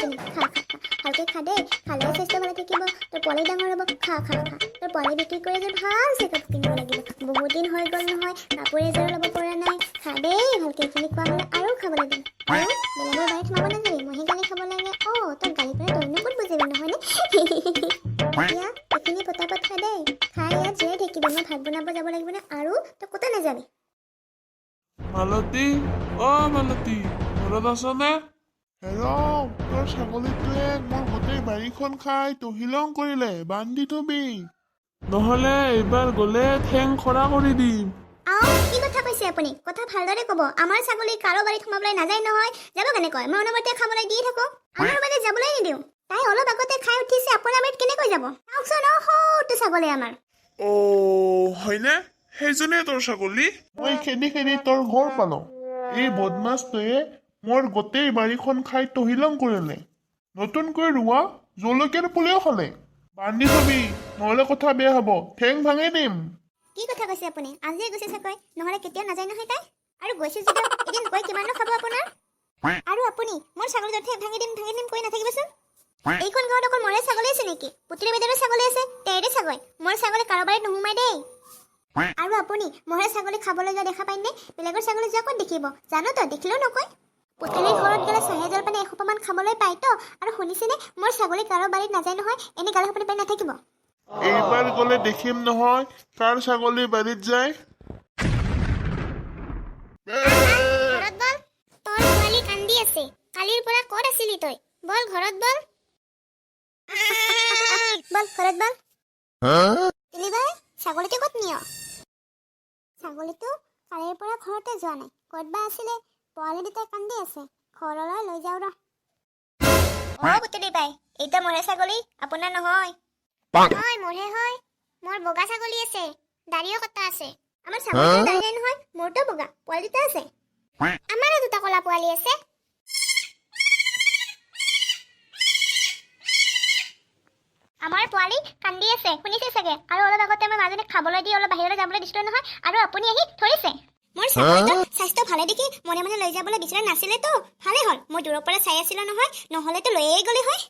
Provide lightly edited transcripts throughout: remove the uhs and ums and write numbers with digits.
মাজনী, খা খা খা, ভালকে খা দেই। খালে স্বাস্থ্য ভালে থাকিব, তোৰ পোৱালি ডাঙৰ হ'ব। খা খা খা। তোৰ পোৱালি বিক্ৰী কৰি এযোৰ ভাল চাই কাপোৰ কিনিব লাগিব। বহুত দিন হৈ গ'ল নহয়, কাপোৰ এযোৰো ল'ব পৰা নাই। খা দেই ভালকে। এইখিনি খোৱা হ'লে আৰু খাবলৈ দিম। আৰু বেলেগৰ বাৰীত সোমাব নাযাবি, মইহে গালি খাব লাগে। অ' তই গালি পাৰে তইনো ক'ত বুজিবি, নহয়নে? এতিয়া এইখিনি পটাপট খা দেই। খাই ইয়াত জীয়াই থাকিবি। মই ভাত বনাব যাব লাগিব নে, আৰু তই ক'তো নাযাবি। মালতী, অ মালতী, ঘৰত আছনে? হেৰ, তোৰ ছাগলীটোৱে মোৰ গোটেই বাৰীখন খাই তহিলং কৰিলে, বান্ধি থবি। নহ'লে এইবাৰ গ'লে ঠেং খৰা কৰি দিম। আও, কি কথা কৈছে আপুনি? কথা ভালদৰে ক'ব। আমাৰ ছাগলী কাৰো বাৰীত সোমাবলৈ নাযায় নহয়। যাব কেনেকৈ? মই অনবৰতে খাবলৈ দিয়ে থাকো। আমাৰ বাৰীত যাবলৈ নিদিওঁ। তাই অলপ আগতে খাই উঠিছে, আপোনাৰ বাৰীত কেনেকৈ যাব? চাওকচোন, অ সৌটো ছাগলী আমাৰ। অ হয়নে? সেইজনীয়ে তোৰ ছাগলী? মই খেদি খেদি তোৰ ঘৰ পালো। এই বদমাছটোৱে মোৰ গোটেই বাৰীখন খাই তহিলং কৰিলে। নতুনকৈ ৰোৱা জলকীয়াৰ পুলিও খালে। বান্ধি থবি, নহ'লে কথা বেয়া হ'ব, ঠেং ভাঙি দিম। কি কথা কৈছে আপুনি? আজিয়ে গৈছে চাগৈ, নহ'লে কেতিয়াও নাযায় নহয় তাই। আৰু গৈছে যদিও এদিন গৈ কিমাননো খাব আপোনাৰ? আৰু আপুনি মোৰ ছাগলীটো ঠেং ভাঙি দিম ভাঙি দিম কৈ নাথাকিবচোন। এইখন গাঁৱত অকল মোৰে ছাগলী আছে নেকি? পুতুলি বাইদেউৰো ছাগলী আছে, তেৰে ছাগলী। মোৰ ছাগলী কাৰোবাৰ বাৰীত নোসোমাই দেই। আৰু আপুনি মহে ছাগলী খাবলৈ যোৱা দেখা পায়নে? বেলেগৰ ছাগলী যোৱা ক'ত দেখিব? জানো তো, দেখিলেও নকয়। পুতুলিৰ ঘৰত গ'লে চাহে জলপানে এসোপামান খাবলৈ পায়তো। আৰু শুনিছেনে, মোৰ ছাগলী কাৰো বাৰীত নাযায় নহয়। এনে গালি শপনি পাৰি নাথাকিব। এইবাৰ গ'লে দেখিম নহয় কাৰ ছাগলী বাৰীত যায়। ঘৰত বল। তোৰ পোৱালি কান্দি আছে। কালিৰ পৰা ক'ত আছিলি তই? বল, ঘৰত বল। বল, ঘৰত বল। তুলি ভাই, ছাগলীটো ক'ত নিয়? ছাগলীটো কালিৰ পৰা ঘৰতে যোৱা নাই, ক'ত বা আছিলে। পোৱালি দুটাই কান্দি আছে, ঘৰলৈ লৈ যাওঁ ৰ। অ পুতুলি বাই, এইটো মোৰে ছাগলী, আপোনাৰ নহয়। হয়, মোৰহে হয়। মোৰ বগা ছাগলী আছে, দাড়িও কটা আছে। আমাৰ ছাগলীটো দাড়ি নাই নহয়। মোৰটো বগা, পোৱালি দুটা আছে। আমাৰো দুটা ক'লা পোৱালি আছে। আমাৰ পোৱালি কান্দি আছে, শুনিছে চাগে। আৰু অলপ আগতে মই মাজনীক খাবলৈ দি অলপ বাহিৰলৈ যাবলৈ দিছিলো নহয়, আৰু আপুনি আহি ধৰিছে। মোৰ ছাগলীটো স্বাস্থ্য ভালে দেখি মনে মনে লৈ যাবলৈ বিচৰা নাছিলেতো। ভালে হ'ল মই দূৰৰ পৰা চাই আছিলো নহয়, নহ'লেতো লৈয়ে গ'লে হয়।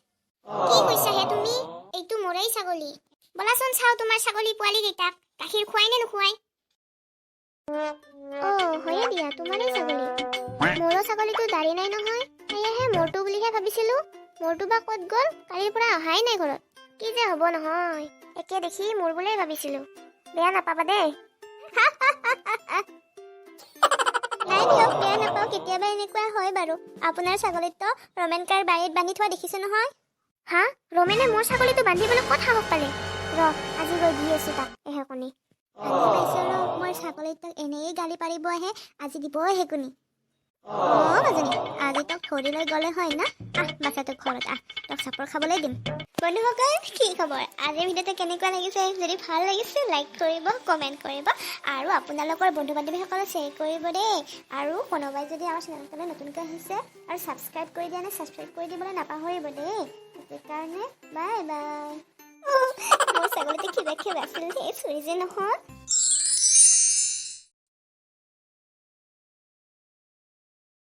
কি কৈছাহে তুমি? এইটো মোৰেই ছাগলী। ব'লাচোন চাওঁ তোমাৰ ছাগলী পোৱালি কেইটাক গাখীৰ খুৱাই নে নোখুৱাই। অ হয়ে দিয়া, তোমাৰেই ছাগলী। মোৰো ছাগলীটো দাড়ি নাই নহয়, সেয়েহে মোৰটো বুলিহে ভাবিছিলো। মোৰটো বা ক'ত গ'ল? কালিৰ পৰা অহাই নাই ঘৰত। কি যে হ'ব নহয়, একে দেখি মোৰ বুলিয়েই ভাবিছিলো। বেয়া নাপাবা দেই। নাই দিয়ক, বেয়া নাপাওঁ। কেতিয়াবা এনেকুৱা হয় বাৰু। আপোনাৰ ছাগলীটো ৰমেনকাৰ বাৰীত বান্ধি থোৱা দেখিছো নহয়। হা, ৰমেনে মোৰ ছাগলীটো বান্ধিবলৈ ক'ত সাহস পালে? ৰ, আজি গৈ দি আছো তাক এহেকনি। ভালে পাইছো ৰ, মোৰ ছাগলীটোক এনেই গালি পাৰিব আহে, আজি দিব এহেকনি। অ মাজনী, আজি তোক ধৰি লৈ গ'লে হয় না? আহ বাচ্চা, তোক ঘৰত আহ, তোক চাপৰ খাবলৈ দিম। বন্ধুসকল, কি খবৰ? আজিৰ ভিডিঅ'টো কেনেকুৱা লাগিছে? যদি ভাল লাগিছে লাইক কৰিব, কমেণ্ট কৰিব আৰু আপোনালোকৰ বন্ধু বান্ধৱীসকলক শ্বেয়াৰ কৰিব দেই। আৰু কোনোবাই যদি আমাৰ চেনেলটোলৈ নতুনকৈ আহিছে আৰু ছাবস্ক্ৰাইব কৰি দিয়া নাই, ছাবস্ক্ৰাইব কৰি দিবলৈ নাপাহৰিব দেই। সেইকাৰণে বাই বাই। মোৰ ছাগলীটো কিবা কিবা আছিল দেই, চুৰি যে নহয়।